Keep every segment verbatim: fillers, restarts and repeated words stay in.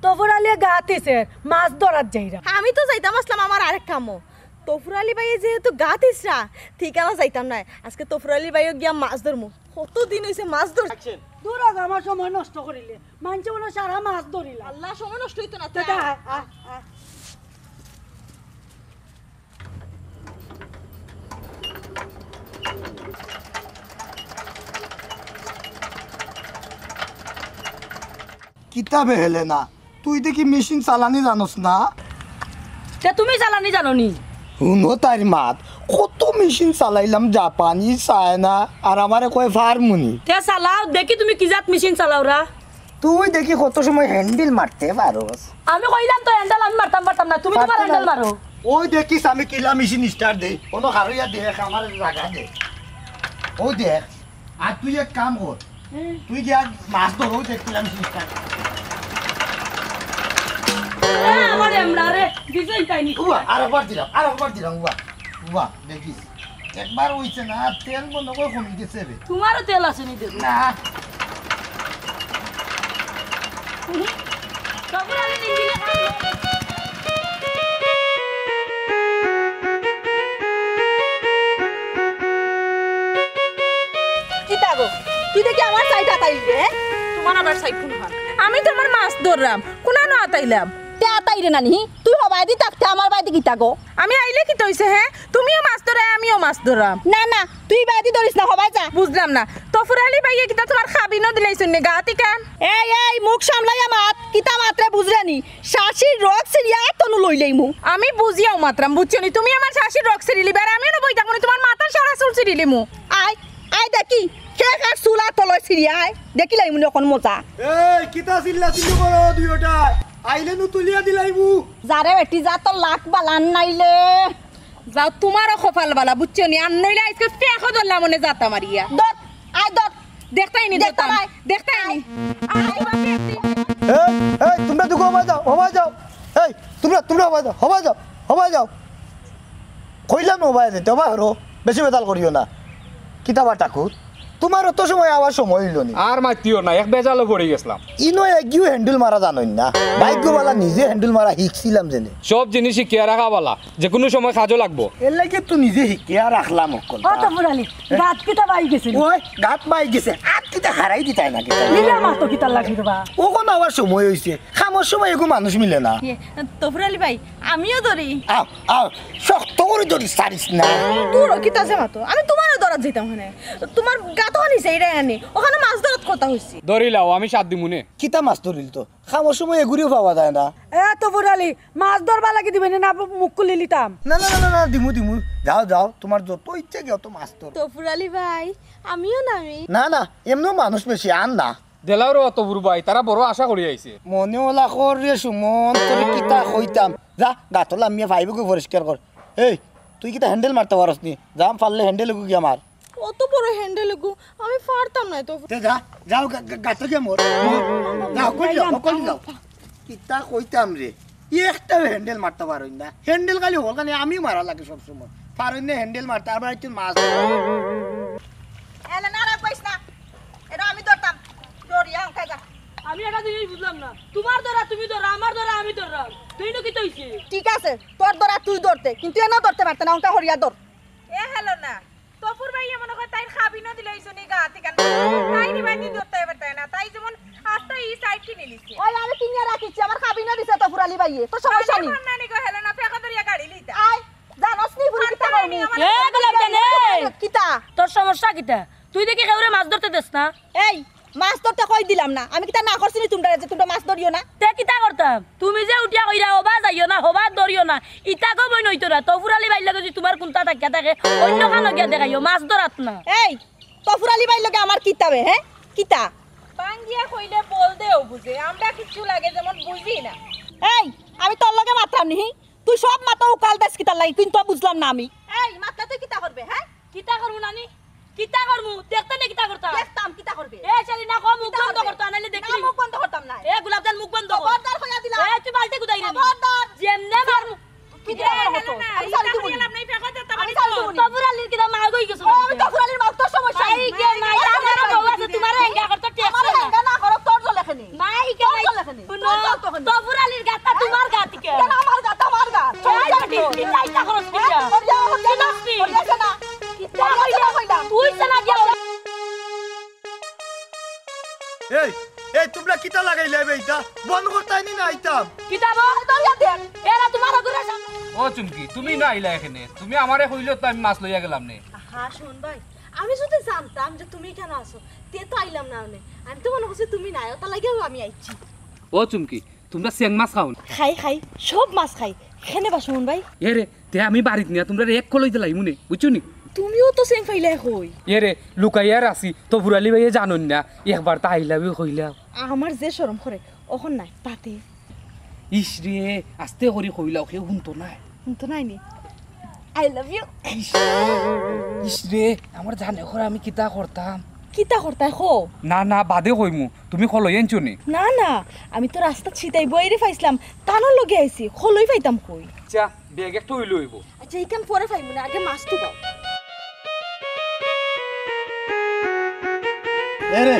তফর আলীয়ে গাত ইছার, মাছ ধরাত যাইরা। আমি তো যাইতাম আছলাম আমার আরেক কামো। তফর আলী ভাইয়ে যেহেতু গাত ইছরা, ঠিক আমি যাইতাম নায়। আজকে তফর আলী ভাইও গিয়া মাছ ধরমু। কত দিন অইছে মাছ ধর। দূর হ, আমার সময় নষ্ট করিলে। মানষে মনে সারা মাছ ধরিলা। আল্লাহ, সময় নষ্ট অইতো না। দাদা, আয়, আয়, আয়। কিতা বে হেলেনা, তুই দেখি মেশিন চালানি জানোস না? তে তুমি চালানি জানো নি? হুনো তাইর মাত, কত মেশিন চালাইলাম, জাপানি, চায়না, আর আমারে কয় ফারমুনি। তে চালাও, দেখি তুমি কি জাত মেশিন চালাওরা। তুই দেখি কত সময় হ্যান্ডেল মারতে পারোস। আমি কইলাম তো হ্যান্ডেল আমি মারতাম পারতাম না, তুমি তোমার পারতে না। হ্যান্ডেল মারো। ওই দেখিস আমি কিলা মেশিন স্টার্ট দেই, কোনো হারইয়া দেখ আমার জাগা দে। ওই দেখ, আর তুই এক কাম কর, হুম। তুই গিয়া মাছ ধর, ওই দেখ কিলা মেশিন স্টার্ট। এ, আমার এমরা রে, বিজয় তাই নি। উবা, আর একবার দিলাম, আর একবার দিলাম, উবা, উবা, দেখিস। একবার অইছে না, তেল মনে কয় কমি গেছে রে। তোমারও তেল আছে নি দেখো। না। তখন আমি নিজে কিতা গো? তুই দেখি আমার সাইড আতাইলি রে, হ্যাঁ? তোমার আবার সাইড কোন হয়? আমি তো আমার মাছ ধরলাম, কোনানো আতাইলাম। তে আতাই রে নানি, তুই হবায়দি থাকতে আমার বায়দি কিতা গো? আমি আইলে কিতা অইছে, হ্যাঁ? তুমিও মাছ ধরায়, আমিও মাছ ধরাম। না, না, তুই বায়দি ধরিস না, হবায় যা। বুঝলাম না, তফুর আলী ভাইয়ে কিতা তোমার খাবিনও দিলাইছইন নি গাতিকান? এই, এই, মুখ সামলাইয়া মাত, কিতা মাতরে বুঝরে নি? শাশির রগ ছিড়িয়া তনু লইলাইমু। আমি বুঝিয়াও মাতরাম, বুঝছো নি? তুমি আমার শাশির রগ ছিড়িলিবে, আর আমিও না বই থাকবো নি, তোমার মাথার সারা চুল ছিড়িলিমু। আয়, আয় দেখি, কে কার চুল আত লয় ছিড়িয়া আয়, দেখিলাইমু নি অখন মজা। এই, কিতা চিল্লা চিল্লি করো দুইওটায়? আইলে নু তুলিয়া দিলাইমু। যারে বেটি যা, তোর লাক বালান নাইলে। যাও, তোমারও কপাল বালা, বুঝছো নি? আর নইলে আজকে ফেকো ধরলাম মনে যাতা মারিয়া। ধর, আয় ধর। দেখতাই নি, দেখতাম ধরতাম। আয়। দেখতাই নি। আয়। আয়, বাপরে, একদিন। এই, এই, তোমরা দুগু হবায় যাও, হবায় যাও। এই, তোমরা, তোমরা হবায় যাও, হবায় যাও, হবায় যাও। কইলাম হবায় যাইতে, হবায় হরো। বেশি বেতাল করিও না। কিতা বা ঠাকুর, তোমার অত সময় আওয়ার সময় অইলো নি? আর মাতিও না, এক বেজালো পড়ি গেছলাম। ইনো এগিও হ্যান্ডেল মারা জানইন না। ভাগ্য বালা নিজে হ্যান্ডেল মারা হিকছিলাম যেনে। সব জিনিস হিকিয়া রাখা বালা, যেকুনু সময় কাজো লাগবো। এরলাগি তো নিজে হিকিয়া রাখলাম অকল। ও তফুর আলী, গাত কিতা বাই গেছে নি? ওই, গাত বাই গেছে। আত কিতা হারাই দিতায় না কিতা? লিলা মা তো কিতার লাগি রে বা? অখন আওয়ার সময় অইছে। কামর সময় এগু মানুষ মিলে না। ইয়ে, তফুর আলী ভাই, আমিও ধরি। আও, আও, শক্ত করি ধরিস, ছাড়িস না। দূর হ, কিতা যে মাতো? আমি তোমারও ধরাত যাইতাম অখানে। তোমার গাত অখান ইছাইরায় আনি। অখানো মাছ ধরাত কথা অইছে। ধরিলাও, আমি সাথ দিমুনে। কিতা মাছ ধরিল তো? কামর সময় এগুরিও পাওয়া যায় না। এ তফুর আলী, মাছ ধরবার লাগি দিবে নি না, মুখ খুলি লিতাম। না, না, না, না, না, দিমু, দিমু। যাও, যাও, তোমার যত ইচ্ছা গিয়া অত মাছ ধরো। তফুর আলী ভাই, আমিও নামি। না, না, এমনেও মানুষ বেশি, আর না। দেলাও রে অত বুরু ভাই, তারা বড় আশা করি আইছে। মনে অলা কর রে সুমন, তোরে কিতা কইতাম। যা, গাতো লামিয়া পাইপগু পরিষ্কার কর। এই, তুই কিতা হ্যান্ডেল মারতা পারস নি? যা, পারলে হ্যান্ডেলগু গিয়া মার। অত বড় হ্যান্ডেলগু, আমি পারতাম নায় তো। তে যা, যাও, গা-, গা-, গাতো গিয়া মর। মর। যা, হকল যাও, হকল যাও। কিতা কইতাম রে, একটাও হ্যান্ডেল মারতা পারইন না। হ্যান্ডেল খালি হকলখানে আমি মারা লাগে সব সময়। পারইন না হ্যান্ডেল মারতা, আবার একটু মাছ ধরা। এলে না রে, কইস না। এটা আমি ধরতাম। ধরিয়া উঠে যা। আমি একটা জিনিস বুঝলাম না। তোমার ধরা তুমি ধরো, আমার ধরা আমি ধরলাম। তুই না কিতা অইছে? ঠিক আছে, তোর ধরা তুই ধরতে, কিন্তু এনে ধরতে পারতে না, উনকা হরিয়া ধর। এ হলো না। তফুর ভাইয়ে মনে কয় তাইর খাবিনও দিলাইছইন নি গাতিকান। তাই নি ভাই নি ধরতে পারতে না। তাই যেমন আস্তা ই সাইড কিনি নিছে। ওই আমি কিনিয়া রাখিছি, আমার খাবিনও দিছে তফুর আলী ভাইয়ে। তো সমস্যা নি। নানি গো হলো না, ফেকা ধরিয়া গাড়ি লিতা। আয়, জানোস নি বুড়ি কিতা করমু? এ গোলাপ জান, এ! কিতা? তোর সমস্যা কিতা? তুই দেখি কেউরে মাছ ধরতে দেস না? এই, মাছ ধরতে কই দিলাম না? আমি কিতা না করছি নি তুমরারে যে তুমরা মাছ ধরিও না? তে কিতা করতাম? তুমি যে উঠিয়া কইরা, "হবা যাইও না, হবা ধরিও না", ইতা গো বইন অইতো না। তফুর আলী ভাইর লগে যদি তোমার কুন্তা থাকিয়া থাকে, অন্য খানো গিয়া দেখাইও, মাছ ধরাত না। এই, তফুর আলী ভাইর লগে আমার কিতা বে, হে? কিতা? বাঙ্গিয়া কইলে বল দেও বুঝে, আমরা কিচ্ছু লাগে যেমন বুঝি না। এই, আমি তোর লগে মাতরাম নি? তুই সব মাতো উকাল দেস কিতার লাগি, কিন্তু বুঝলাম না আমি। এই, মাতলে তুই কিতা করবে, হে? কিতা করমু নানি? কিতা করমু? দেখতে নে কিতা করতাম? দেখতাম কিতা করবে। এ শালি না কম মুখ বন্ধ করতো, নাইলে দেখলি। না, মুখ বন্ধ করতাম না। এ গোলাপ জান মুখ বন্ধ কর। খবরদার কইয়া দিলাম। এ তুই বালতি গুদাই রে। খবরদার। যেমনে মারমু। কিতা করতাম? আমি ছাড়ি দিমু। তফুর আলীর কিতা মা গই গেছো? ও, আমি তফুর আলীর মা, তোর সমস্যা নাই। এই কে নাই, আমার বউ আছে, তোমার হেঙ্গা করতে টেস্ট আমার না। হেঙ্গা না করো, তোর জ্বলে খানি। নাই কে তোর নাই। জ্বলে খানি। হুনো। তোর জ্বলে তফুর আলীর গাতটা তুমার গাত কিতা? কেনে আমার গাত, আমার গাত? এই বেটি, কিতা ইতা করস কিতা? হরিয়া, হরিয়া না, চিনস নি? হরিয়া না। কিতা কইলে? তুই সেনা গিয়া। এই, এই, তুমরা কিতা লাগাইলায় বে ইতা? বন্ধ করতায় নি না আইতাম? কিতা বল? এরা তুমার অগুরে সামনে। ও চুমকি, তুমি না আইলা এখানে? তুমি আমারে কইলে তো আমি মাছ লইয়া গেলাম নে। হ্যাঁ, শোন ভাই, আমি যদি জানতাম যে তুমি কেনে আছো, তে তো আইলাম না অনে। আমি তো মনে করছি তুমি নাই, অটার লাগিউ আমি আইছি। ও চুমকি, তুমরা চেং মাছ খাও নি? খাই, খাই, সব মাছ খাই। কেনে বা সুমন ভাই? এরে, তে আমি বাড়িত নিয়া তুমরারে এক কলই দিলাইমু নে, বুঝছো নি? তুমিও তো চেং পাইলায় কই? এরে, লুকাইয়ার আছি, তফুর আলী ভাইয়ে জানইন না, একবার তা I love you কইলাও। আমার যে শরম করে, অখন নাই, বাদে। ইস রে, আস্তে করি কইলাও, কেউ হুনতো নায়। হুনতো নায় নি? I love you। ইস, ইস রে, আমার জানে করে আমি কিতা করতাম। কিতা করতায় কও? না, না, বাদে কইমু। তুমি কলই আনছো নি? না, না, আমি তো রাস্তাত ছিটাই বইরে পাইছলাম, তানর লগে আইছি, কলই পাইতাম কই? আচ্ছা, ব্যাগ একটা অইলে অইবো। আচ্ছা, ইখান পরে পাইমু নে, আগে মাছ তো দাও। এরে,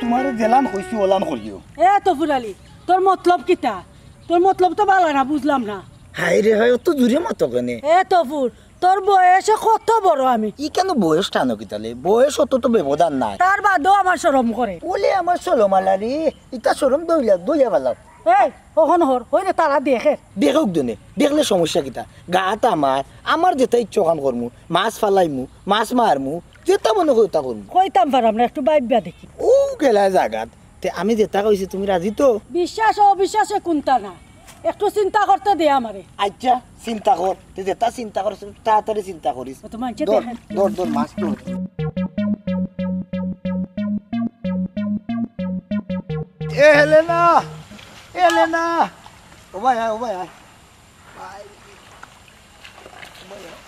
তুমারে যেলান কইছি ওলান করিও। এ তফুর আলী, তোর মতলব কিতা? তোর মতলব তো বালা না, বুঝলাম না। হায় রে হায়, অত জুরে মাতো কেনে? এ তফুর, তোর বয়সে কত বড় আমি। ই কেনে বয়স টানো কিতালে? বয়স অত তো ব্যবধান নাই। তার বাদেও আমার শরম করে। ওলে আমার শরম আলারে, ইতা শরম দইলা, দইয়া ফালাও। এই, অখন হর, হই রে, তারা দেখের। দেখউক দেনে, দেখলে সমস্যা কিতা? গাত আমার, আমার যেতা ইচ্ছা অখান করমু, মাছ ফালাইমু, মাছ মারমু, যেতা মনে কয় অতা করমু। কইতাম পারলাম না, একটু ভাইব্বা দেখি। ও গেলা জাগাত, তে আমি যেতা কইছি তুমি রাজি তো? বিশ্বাস অবিশ্বাসে কুন্তা না, একটু চিন্তা করতে দে আমারে। আচ্ছা, চিন্তা কর, তে যেতা চিন্তা করস, তাড়াতাড়ি চিন্তা করিস। ও তো মানছে ধর, দেখেন। ধর, ধর, মাছ ধর। এ হেলেনা, এ হেলেনা। ও ভাই আয়, ও ভাই আয়। আয়। ও ভাই আয়।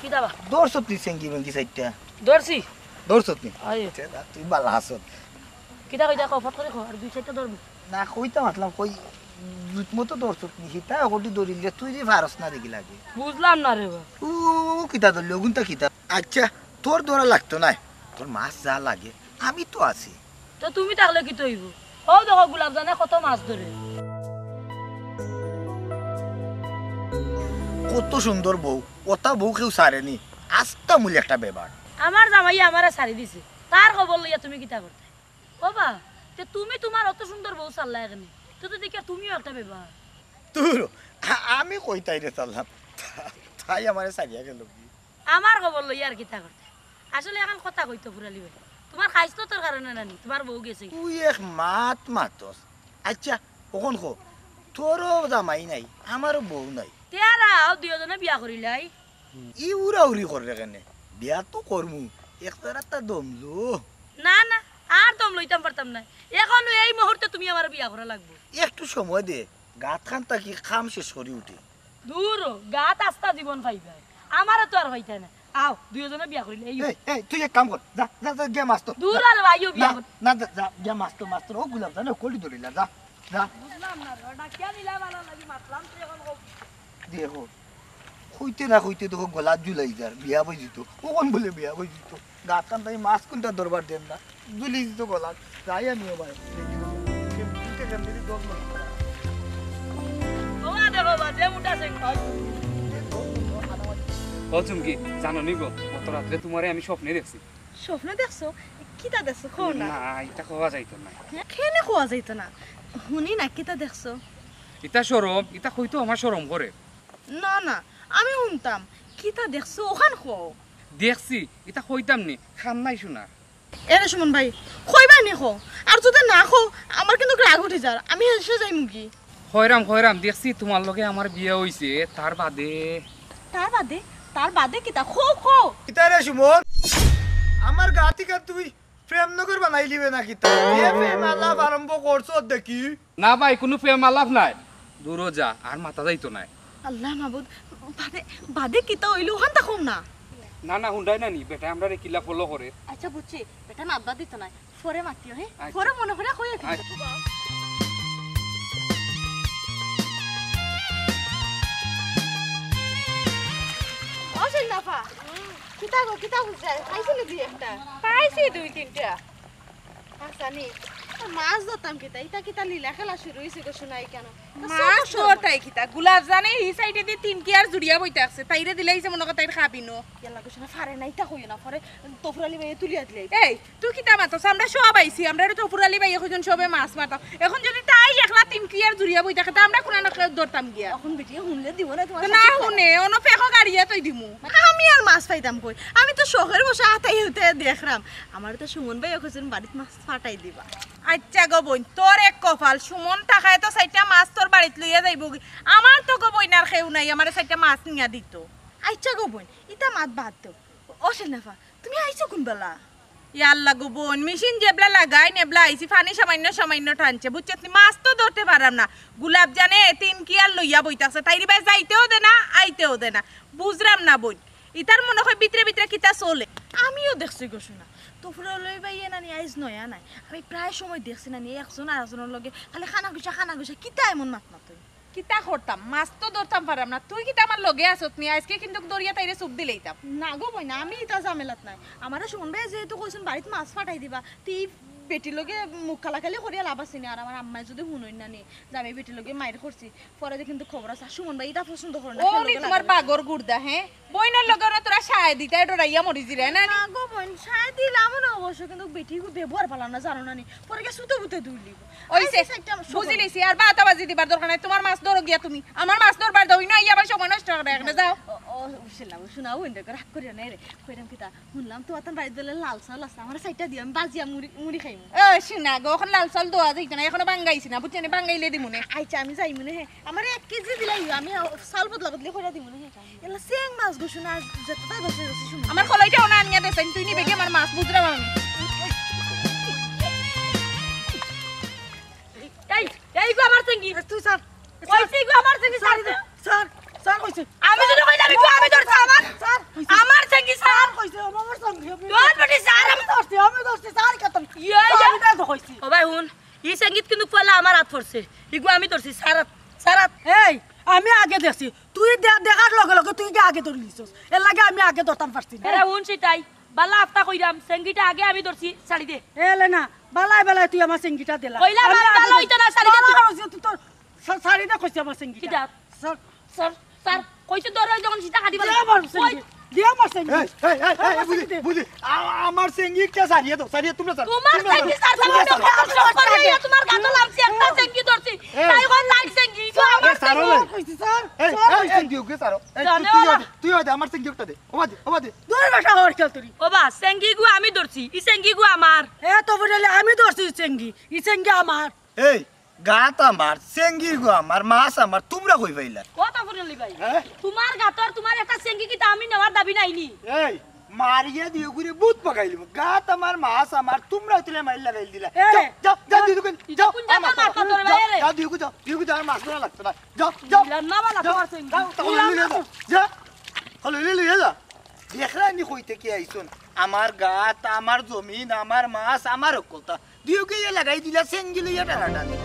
কিতা বা? ধরছত নি চেংগি বেংগি চাইরটা? ধরছি। ধরছত নি? আয়। আচ্ছা, তুই বালা আছত। কিতা কইতা কও, ফট করি কও, আর দুই চাইরটা ধরমু। না, কইতাম আছলাম, কই, জুত মতো ধরছত নি, হিতা অকটি ধরিল যে, তুই যে ফারস না দেখি লাগে। বুঝলাম না রে বা। ও, ও, ও, কিতা ধরলি, অগুনতা কিতা? আচ্ছা, তোর ধরা লাগতো নায়, তোর মাছ যা লাগে, আমি তো আছি। তো তুমি থাকলে কিতা অইবো? অউ দেখো, গোলাপজানে কত মাছ ধরে। কত সুন্দর বউ, অতা বউ কেউ ছাড়ে নি, আস্তা মূল একটা বেবাট। আমার জামাইয়ে আমারে ছাড়ি দিছে, তার খবর লইয়া তুমি কিতা করতায়? ও বা, তে তুমি তুমার অত সুন্দর বউ ছাড়লায় কেনে? তে তো দেখিয়ার তুমিও একটা বেবাট। দূর, আ-, আমি কই তাইরে ছাড়লাম, তা-, তাই আমারে ছাড়িয়া গেল কি? আমার খবর লইয়া আর কিতা করতায়? আসলে অখন কথা কইতো ফুরালি ভাই, তুমার খাইছলতর কারণে নানি, তুমার বউ গেছে। তুই এক মাত মাতস। আচ্ছা, অখন ক, তোরও জামাই নাই, আমারও বউ নাই। তে আর আও দুইওজনে বিয়া করিলাই। ই উড়াউড়ি কররে কেনে? বিয়া তো করমু, এক জারাত তা দম লো। না, না, আর দম লইতাম পারতাম নায়। অখন এই মুহূর্তে তুমি আমারে বিয়া করা লাগবো। একটু সময় দে, গাতখান থাকি কাম শেষ করি উঠি। দূর ও, গাত আস্তা জীবন পাইবায়, আমারে তো আর পাইতায় নায়। আও, দুইওজনে বিয়া করিলাই। এই, এই, তুই এক কাম কর, যা, যা, যা, গিয়া মাছ ধর। দূর যা। আরে ভাইও বিয়া না, কর। না, যা, যা, গিয়া মাছ ধর, মাছ ধর, ও গোলাপজানে কলি ধরিলা, যা, যা। বুঝলাম না রে, ওটা কিয়া নিলা বালা লাগি মাতলাম, তুই অখন কও। দেখো, কইতে না কইতে তো গলাত জুলাই যার, বিয়া বই দিত। অখন বলে বিয়া বই দিত। গাতখান থাকি মাছ কুনটা ধরবার দেন না, জুলি দিত গলাত। যাই আমি ও ভাই। ও মা দেখো, বাজে মুটা সে। ও চুমকি, জানো নি গো, গত রাত্রে তুমারে আমি স্বপ্নে দেখছি। স্বপ্নে দেখছো? কিতা দেখছো? কও না। না, ইতা কওয়া যাইতো না। হ্যাঁ? কেনে কওয়া যাইতো না? হুনি না, কিতা দেখছো? ইতা শরম, ইতা কইতো আমার শরম করে। না, না, আমি হুনতাম। কিতা দেখছো? অখান কও। দেখছি, ইতা কইতাম নি, কাম নাই শোনা। এরে সুমন ভাই, কইবায় নি কও। আর যদি না কও, আমার কিন্তু রাগ উঠি যার। আমি হেষে যাইমুগি। কইরাম, কইরাম, দেখছি তুমার লগে আমার বিয়া অইছে, তার বাদে। তার বাদে? তার বাদে কিতা? কও, কও। কিতা রে সুমন? আমার গা থাকি তুই প্রেম নগর বানাইলিবে না কিতা? এ প্রেম আলাপ আরম্ভ করছত দেখি। না ভাই, কুনু প্রেম আলাপ নায়। দূরো যা, আর মাতা যাইতো নায়। আল্লাহ মাবুদ, বাদে, বাদে কিতা অইলো অখানতা কও না। না, না, হুনরায় না নি, বেটায় আমরারে কিলা follow করে। আচ্ছা বুঝছি, বেটায় মাত বাদ দিতো নায়। পরে মাতিও, হে? আচ্ছা। পরে মনো করিয়া কইও কিন্তু। আচ্ছা। ও সিন্দাফা, কিতা গো, কিতা বুঝায়? পাইছো নি দুই একটা? পাইছি দুই তিনটা। আচ্ছা, নি। মাছ ধরতাম কিতা? ইতা কিতা লীলা খেলা শুরু অইছে গো সোনা, ই কেন? মাছ ধরতায় কিতা? গোলাপ জানে ই সাইডেদি তিন কিয়ার জুড়িয়া বই থাকছে, তাইরে দিলাইছে মনো কয় তাইর খাবিনো। ইয়াল্লা গো সোনা, ফারে না, ইতা কইও না, পরে তফুর আলী ভাইয়ে তুলিয়া দিলে। এই, তুই কিতা মাতস? আমরা সব আইছি, আমরা তো তফুর আলী ভাইয়ে কইছইন সবে মাছ মারতাম। এখন যদি তাই একলা তিন কিয়ার জুড়িয়া বই থাকে, তে আমরা কুনানো ধরতাম গিয়া? এখন বেটিয়ে হুনলে দিব না তোমার তো না সাথে। হুনে, অনো ফেকো গাড়িয়া তই দিমু। আমি আর মাছ পাইতাম কই? আমি তো শখের বশে আতাই উতাই দেখরাম। আমারে তো সুমন ভাইয়ে কইছইন বাড়িত মাছ পাঠাই দিবা। আইচ্ছা গো বইন, তোর এক কপাল, সুমন থাকায় তো চাইরটা মাছ তোর বাড়িত লইয়া যাইবো গি। আমার তো গো বইন আর কেউ নাই, আমারে চাইরটা মাছ নিয়া দিত। আইচ্ছা গো বইন, ইতা মাত বাদ দেও। ও শেলনাফা, তুমি আইছো কুন বেলা? ইয়াল্লা গো বইন, মেশিন যেবলা লাগাইন এবলা আইছি, পানি সামান্য সামান্য টানছে, বুঝছত নি? মাছ তো ধরতে পাররাম না। গোলাপ জানে তিন কিয়ার লইয়া বই থাকছে, তাইরে ভাই যাইতেও দে না, আইতেও দে না। বুঝরাম না বইন, ইতার মনো কয় ভিতরে ভিতরে কিতা চলে। আমিও দেখছি গো সোনা, তফুর আলী ভাইয়ে নানি আইজ নয়া নায়। আমি প্রায় সময় দেখছি নানি একজন আরেকজনর লগে খালি কানাঘুষা কানাঘুষা, কিতা এমন মাত মাতইন? কিতা করতাম, মাছ তো ধরতাম পাররাম না। তুই কিতা আমার লগে আছত নি? আইজকে কিন্তু ধরিয়া তাইরে চুপ দিলাইতাম। না গো বইন, আমি ইতা ঝামেলাত নাই। আমারে সুমন ভাইয়ে যেহেতু কইছইন বাড়িত মাছ পাঠাই দিবা, তে ই বেটির লগে মুখ কালাকালি করিয়া লাভ আছে নি? আর আমার আম্মায় যদি হুনইন না নি যে আমি বেটির লগে মাইর করছি, পরে যে কিন্তু খবর আছে। আর সুমন ভাইয়ে ইতা পছন্দ করে না, ওরে তোমার বাগর গুর্দা, হে? বইনর লগে ওরা তোরা সায় দিতায় ডরাইয়া মরি যিরে না নি? না গো বইন, সায় দিলাম না অবশ্য, কিন্তু বেটিগু ব্যবহার ভালা না, জানো না নি? পরে গিয়া সুতো বুতে ধরলি। অইছে, আইছে, একটা সময়। বুঝিলিছি, আর বাতাবাজি দিবার দরকার নাই। তোমার মাছ ধরো গিয়া তুমি, আমার মাছ ধরবার দাও, ইনো আইয়া আবার সময় নষ্ট করে এখানে যাও। ও, ও, বুঝলাম, শোনা বইন, দেখো, রাগ করিও না রে। কইরাম কিতা, হুনলাম তো আতান বাড়িত বলে লাল চাউল আছে, আমারে চাইরটা দিও, আমি বাজিয়া মুড়ি, মুড়ি খাইমু। ও, শোনা গো, এখন লাল চাউল দেওয়া যাইতো না, এখনো বাঙ্গাইছি না, বুঝছো নি? বাঙ্গাইলে দিমু নে। আইচ্ছা, আমি যাইমু নে, হে। আমারে এক কেজি দিলাই, আমি চাউল বদলা বদলি করিয়া দিমু নে, হে। এলা চেং মাছ গো সোনা, যতটা ধরছে ধরছে সোনা। আমার কলাইটা ওনা আনিয়া দেছেন, তুই নিবে কি আমার মাছ? বুঝলাম আমি। এই, এই গো আমার চেংগি। তুই স্যার। কইছি গো আমার চেংগি স্যার। স্যার, স্যার কইছে। আমি যদি কইলাম, ইগু আমি ধরছি আমার। স্যার কইছে। আমার চেংগি স্যার। স্যার কইছে, আমার চেংগি। আমি তোর বেটি স্যার, আমি ধরছি, আমি ধরছি, স্যার কত? ইয়ে, ইয়ে। আমি তো কইছি। ও ভাই হুন, ই চেংগিত কিন্তু পয়লা আমার আত পড়ছে। ইগু আমি ধরছি, স্যার আত, স্যার আত। এই, আমি আগে দেখছি। তুই দে-, দেখার লগে লগে তুই গিয়া আগে ধরলিছস। এর লাগি আমি আগে ধরতাম পারছি না। এরে হুন সিটাই, বালা আফতা কইরাম, চেংগিটা আগে আমি ধরছি, ছাড়ি দে। এ লে না, বালায় বালায় তুই আমার চেংগিটা দিলা। কইলা আমি বালা আগে বালা অইতো না, ছাড়ি দে তুই। বালা অইছে তুই তোর সা-, ছাড়ি দে কইছি আমার চেংগিটা। কিতা? স্যার। স্যার, স্যার, কইছে ধরো যখন সিটা কাটি দে বালা। আমার চেংগি, কই? দে আমার চেংগি। এই, এই, এই, এই, আমার বুঝি, চেংগি দে। বুঝি। আ-, আমার চেংগি কে ছাড়িয়ে দাও, ছাড়িয়ে তোমরা ছাড়ো, তোমার তোমরা চেংগি ছাড়ো, স্যার, তোমরা ছাড়ো। তোমার চেংগি ধরছি, এই। তাই কয় তাই চেংগি, ইগু এ, আমার স্যার, চেংগি। ওই। কইছি, স্যার, এই, স্যার, এই, কইছি। চেংগি ওকে ছাড়ো। এই, জানে তুই, তুই ওরা। ওদে, তুই ওদে, আমার চেংগি ওটা দে। ওবা দে, ওবা দে। দূর বেটা, ওর খেল তুই। ওবা, চেংগি ইগু আমি ধরছি, ই চেংগি ইগু আমার। এ, তো বুঝলে আমি ধরছি ই চেংগি, ই চেংগি আমার। এই, গাত আমার, চেংগি ইগু আমার, মাছ আমার, তোমরা কই পাইলা? কত ফুরলি ভাই? হ্যাঁ? তোমার গাতর তোমার একটা চেংগি কিতা আমি নেওয়ার দাবি নাই নি? এই, মারিয়া দিও ঘুরে ভূত পাকাইলিব। গাত আমার, মাছ আমার, তোমরা তুলে মাইর লাগাইল দিলা। এ। যাও, যাও, যাও, দিও ঘুরে, ইটা যাও, কোন জায়গা আমার মাছ ধরে যাও, ভাই রে? যাও, দিও ঘুরে যাও, দিও ঘুরে যাও, আর মাছ ধরা লাগতো না। যাও, যাও। দিলাম না বালা যাও, তোমার চেংগি। যাও, তখন দিলাম লইলে না। যাও, যাও। হলো, লইলে, লইলে যাও। দেখরা নি কইতে কি আইছন? আমার গাত, আমার জমিন, আমার মাছ, আমার হকলতা। দিও গিয়া লাগাই দিলা, চেংগি লইয়া টানাটানি।